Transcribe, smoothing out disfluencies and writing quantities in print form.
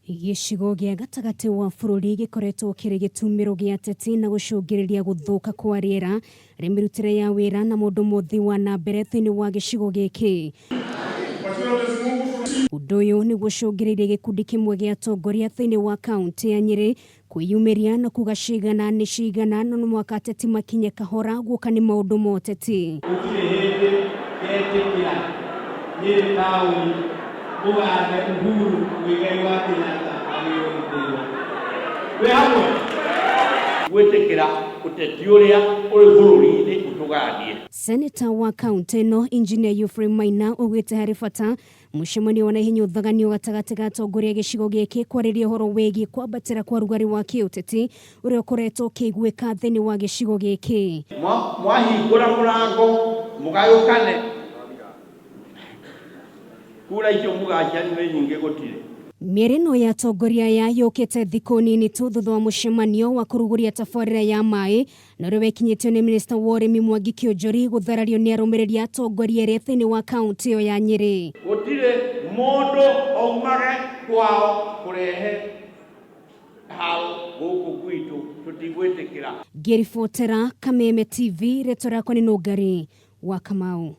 Gĩcigo gĩa gatagatĩ wa bũrũri gĩkoretwo kĩrĩ gĩtumĩro gĩa ateti na gũcũngĩrĩria gũthũka kwa rĩera rĩa mĩrutĩre ya wĩra na mũndũ mũthii wa na mbere thĩinĩ wa gĩcigo gĩkĩ. Ũndũ ũyũ nĩguo ũcũngĩrĩirie gĩkundi kĩmwe gĩa atongoria thĩinĩ wa kaũntĩ ya Nyĩrĩ kwĩyumĩria na kuga cigana nĩ cigana no nĩ mwaka ateti makinye kahora guoka nĩ maũndũ ma ũteti. Gũtirĩ hĩndĩ ngetĩkĩra Nyĩrĩ taũni mũgathe Uhuru Muigai wa Kenyatta agĩo gĩtĩo. Twĩ hamwe? Gwĩtĩkĩra ũteti ũrĩa ũrĩ bũrũri-inĩ ũtũganie. Senator wa kaũntĩ ĩno Engineer Ephraim Maina augĩte harĩ bata Mũcemanio wa naihenya ũthaganio gatagatĩ ga atongoria a gĩcigo gĩkĩ kwarĩria ũhoro wĩgiĩ kwambatĩra kwa rugarĩ wa kĩũteti ũrĩa ũkoretwo ũkĩiguĩka thĩinĩ wa gĩcigo gĩkĩ. Mwahingũra mũrango mũgayũkane, kura icio mũgacianyu nĩ nyingĩ gũtirĩ. Mĩario ĩno ya atongoria aya yũkĩte thikũ nini tu thutha wa mũcemanio wa kũrugũria tabarĩra ya maĩ na ũrĩa wekinyĩtio nĩ minista wa ũrĩmi Mwangi Kĩonjori gũtharario nĩ arũmĩrĩri a atongoria erĩ thĩinĩ wa kaũntĩ ĩyo ya Nyĩrĩ. Gũtirĩ mũndũ aumage kwao kũrehe haro gũkũ gwitũ, tũtigwĩtĩkĩra. Ngĩribotera Kameme TV, rĩtwa rĩakwa nĩ Nũngari wa Kamau.